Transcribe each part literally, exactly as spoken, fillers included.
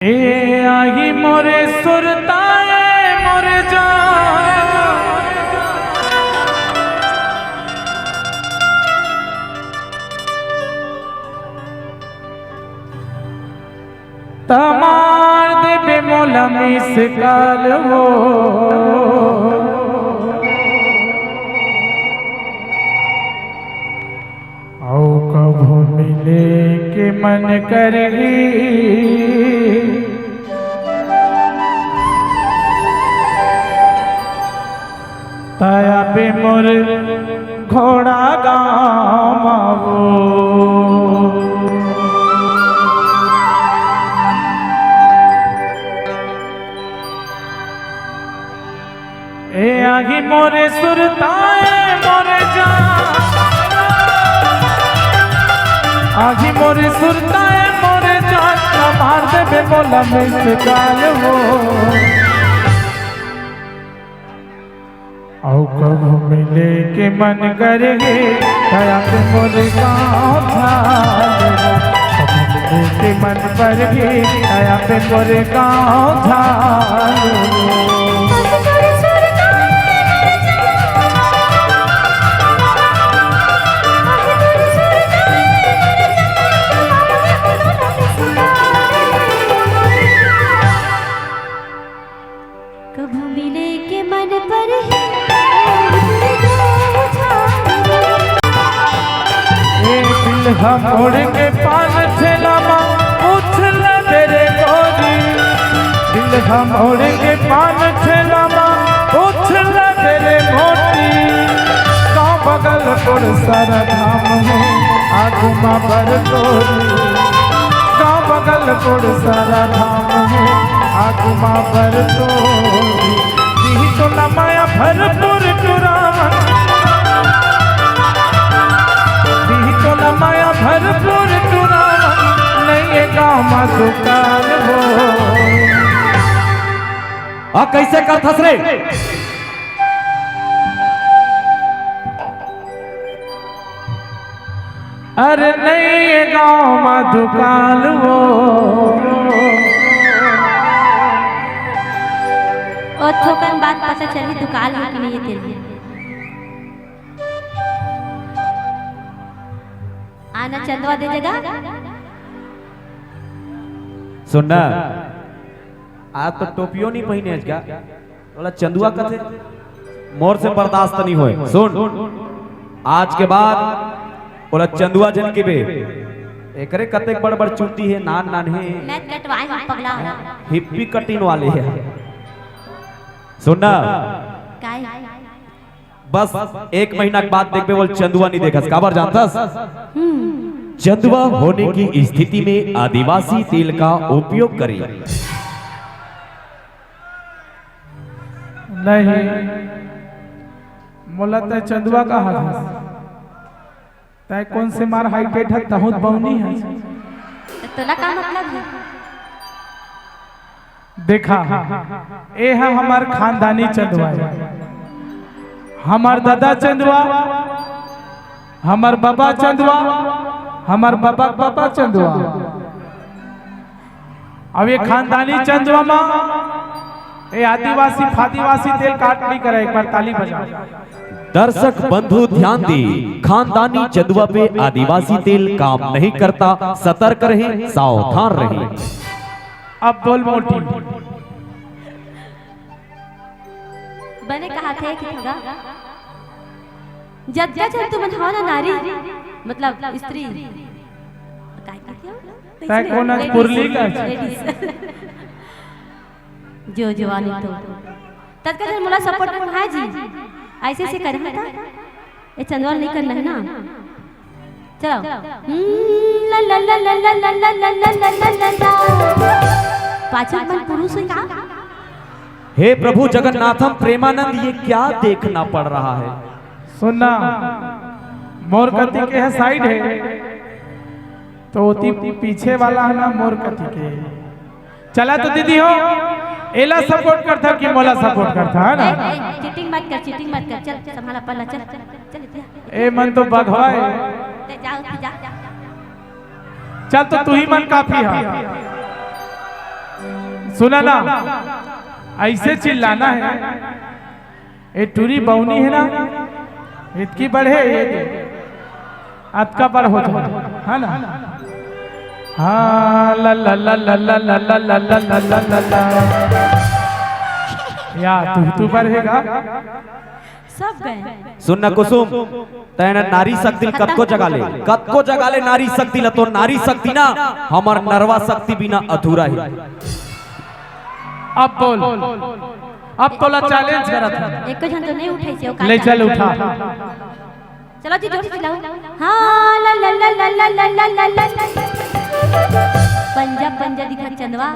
ए आही मोरे सुरता ए मोरे जान, त मार देबे मोला मिस कॉल हो। अउ कभू मिले के मन करही, त आबे मोर घोड़ा गाँव आवो। ए आही मोरे सुरता ए मोरे जान, आही मोरे सुरता ए मोरे जान, मार देबे मोला मिस कॉल हो। अउ कभू मिले के मन करही, त आबे मोरे गाँव झाल। कभू मिले के मन करही, त आबे मोरे गाँव झाल। कभू मिले के मन करही। ए दिल हा मोर के पान ठेला मा पूछ ले रे गोरी, दिल हा मोर के पान ठेला मा पूछ ले रे मोटी। गाँव बगल तोर सारा धाम हे, आगू मा बर तोरी। गाँव बगल तोर सारा धाम हे, आगू मा बर तोरी। दिही तोला माया भरपूर टुरावन, दिही तोला माया भरपूर टुरावन, नइ ए गाँव मा दुकाल हो। आ, कइसे करथस रे? अरे नइ ए गाँव मा दुकाल वो। ओ थोकन बाद पता चलही दुकाल हे कि नइ ए तेला। आना चंदवा दे जगह। सुन ना, आज तो टोपियो नइ पहिने हस का। तोला चंदुआ कथे, मोर से बर्दाश्त नइ होय। सुन, आज के बाद ओला चंदुआ झन कहिबे। एकरे कतेक बड़ बड़ चुंदी हे, नान नान हे। मैं कटवाए हूँ पगला। हिप्पी कटिंग वाले हे। सुन ना, काय? बस एक महीना के बाद देखबे, ओला चंदुआ नइ देखस। काबर जानथस? हम्म। चंदुआ होने की स्थिति में आदिवासी तेल का उपयोग करें। नहीं, मोला तैं चंदुआ कहा हस। तैं कोन से मार हाइटेट हस, तहूँ त बौनी हस। त तोला का मतलब हे? देखा, ए ह हमर खानदानी चंदुआ हे। हमर ददा चंदुआ, हमर बबा चंदुआ, हमर बबा के बबा चंदुआ। अब ए खानदानी चंदुआ मा ए आदिवासी फादिवासी तेल काट नइ करे, एक बार ताली बजा। दर्शक बंधु ध्यान दे, खानदानी चंदुआ पे आदिवासी तेल काम नहीं करता, सतर्क रहें, सावधान रहें। अब बोल मोटी। बने कहा थे कि थोड़ा जतका झन तुमन हव ना नारी, मतलब स्त्री, काय कहिथे हो? तैं कोन अस, पुरली का? Ladies। जो जवानी तो ततका झन मोला support करहा जी, ऐसे ऐसे करहा था। ए चंदवा नइ करना हे ना। चलो। हम्म, ला, ला, ला। पाछू मन पुरुष हे का? हे प्रभु जगन्नाथम प्रेमानंद, ये क्या देखना पड़ रहा है? सुन ना, मोर कति के ह side हे, तो ओती पीछे वाला हे ना, मोर कति के। चला तो दीदी हो, एला support करथा कि मोला support करथा, है ना? ए, ए, cheating मत कर, cheating मत कर। चल, संभाल अपन ला, चल, चल, चल, इधर। ए मन तो बघवा हे। ते जाओ, तू जा। चल तो तू ही मन काफी हे। सुना ना, ऐसे चिल्लाना है। ये टूरी बौनी है ना, इतकी बड़ है, ये दे, अतका बड़ हो जाए, है ना? हाँ, ला ला ला ला। या तू तू बड़ है गा। सब गए। सुन ना कुसुम, तैं ना नारी शक्ति ल कतको जगा ले, कतको जगा ले नारी शक्ति ल, तो नारी शक्ति ना हमर नरवा शक्ति बिना अधूरा है। अब बोल, अब तोला चैलेंज करत हन। एको झन तो नहीं उठाइस, ले चल उठा। चलो जी, जोर से चिल्लाओ। हाँ, ला ला ला। पंजा पंजा दिखा चंदवा।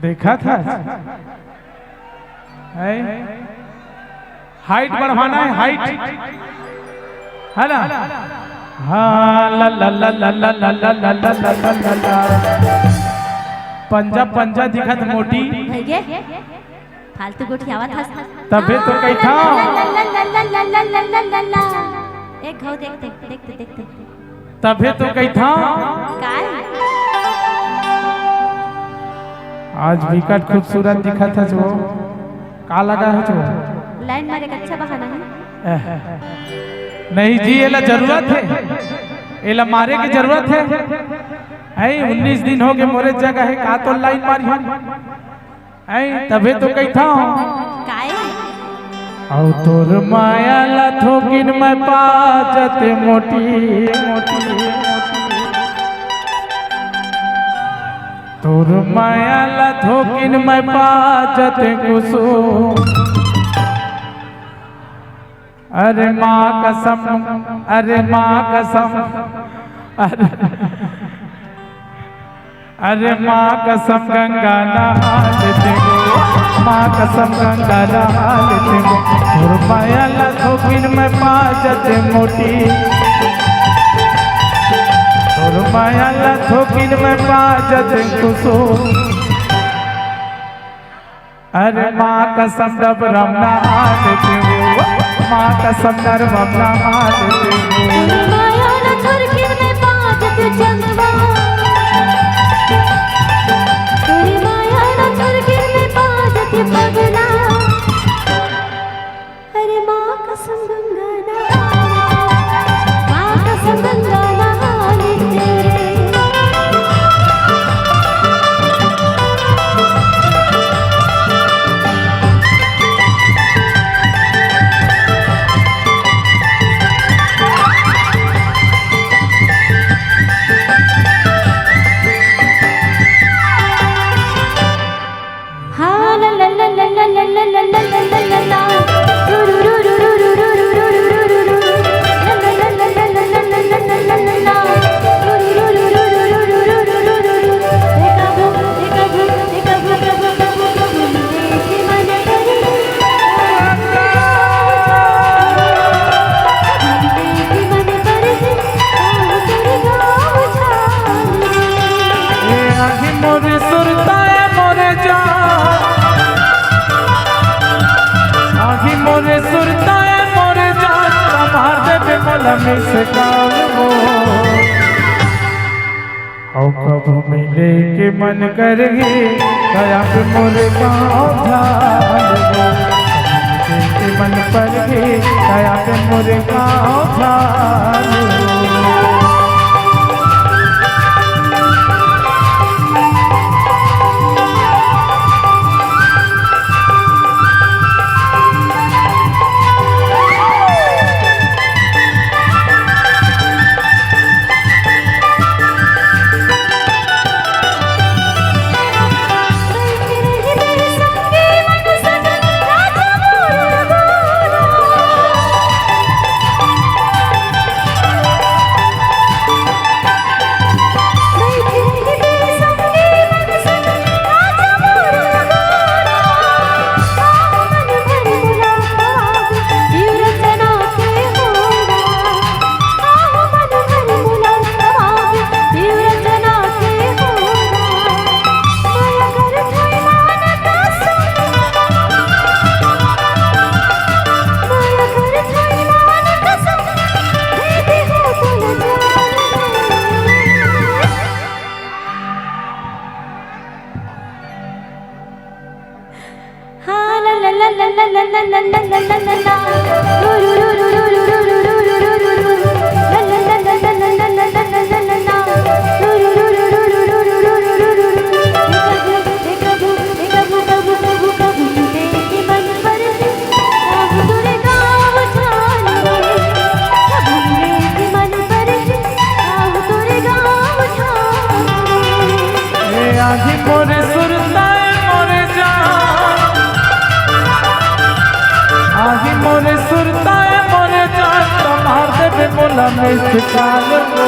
देखा था? है? हाइट बढ़वाना है, हाइट, है ना? हाँ, ला ला ला। पंजा पंजा दिखत मोटी। भैया, फालतू गोठियावत हस। तबे तो कहिथंव। एक घाव देखते, देखते, देखते। तभे तो कहिथंव। काय? आज बिकट खूबसूरत दिखत हस वो। का लगा हस वो? लाइन मारे के अच्छा बहाना है। एह। नहीं जी, एला जरूरत है, एला मारे के जरूरत है। ऐ, उन्नीस दिन हो गए मोरे जगह है, का तो लाइन मारी हम? ऐ, तभे तो कहिथंव। काय? अउ तोर माया ला थोकिन मैं पाजत मोटी, मोटी, मोटी। तोर माया ला थोकिन मैं पाजत कुसुम। अरे माँ कसम, अरे माँ कसम, अरे, अरे माँ कसम गंगा नहा लेते हो, माँ कसम गंगा नहा लेते हो। तोर माया ला थोकिन मैं पाजत मोटी, तोर माया ला थोकिन मैं पाजत कुसुम। अरे माँ कसम डबरम नहा लेते हो, माँ कसम डबरम नहा लेते हो। माया न थोरकिन में पाजत चंदवा, तोरी माया न थोरकिन में पाजत पगला। अरे माँ कसम गंगा नहा, माँ कसम गंगा नहा लेते रे। ए आही मोरे सुरता ए मोरे जान, आही मोरे सुरता ए मोरे जान, कमा देबे मोला मिस कॉल वो। अउ कभू मिले के मन करही, दया के मोरे गाँव झाल वो। कभू मिले के मन करही, दया के मोरे गाँव झाल वो। ए आही मोरे सुरताए मोरे जान, आही मोरे सुरताए मोरे जान, त मार देबे मोला मिस काल हो।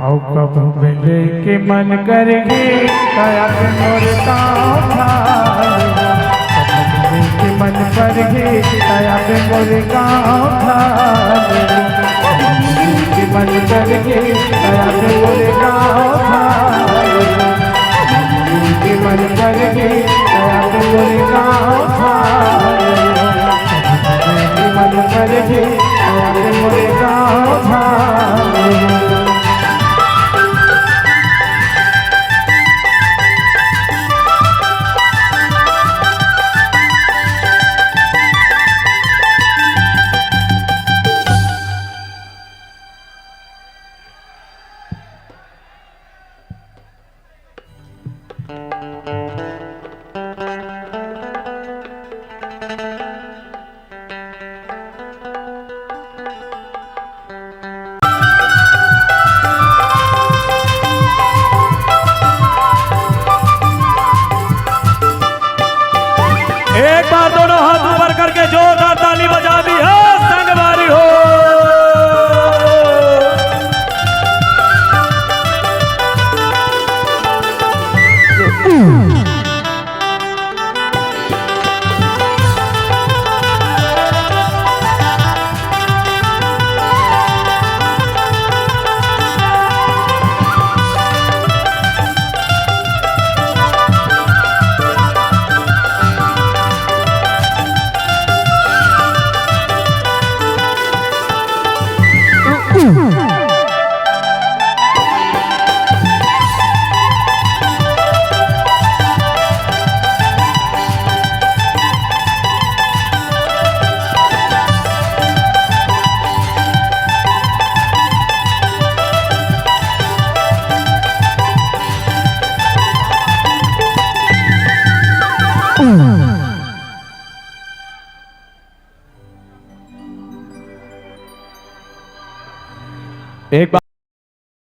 अउ कभू मिले के मन करही, त आबे मोरे गाँव धार। कभू मिले के मन करही, त आबे मोरे गाँव धार। कभू मिले के मन करही, त आबे मोरे गाँव धार। कभू मिले के मन करही, त आबे मोरे गाँव धार। कभू मिले के मन करही, त आबे मोरे गाँव धार। एक बार दोनों हाथ ऊपर करके जोरदार ताली बजा दी है, संगवारी हो।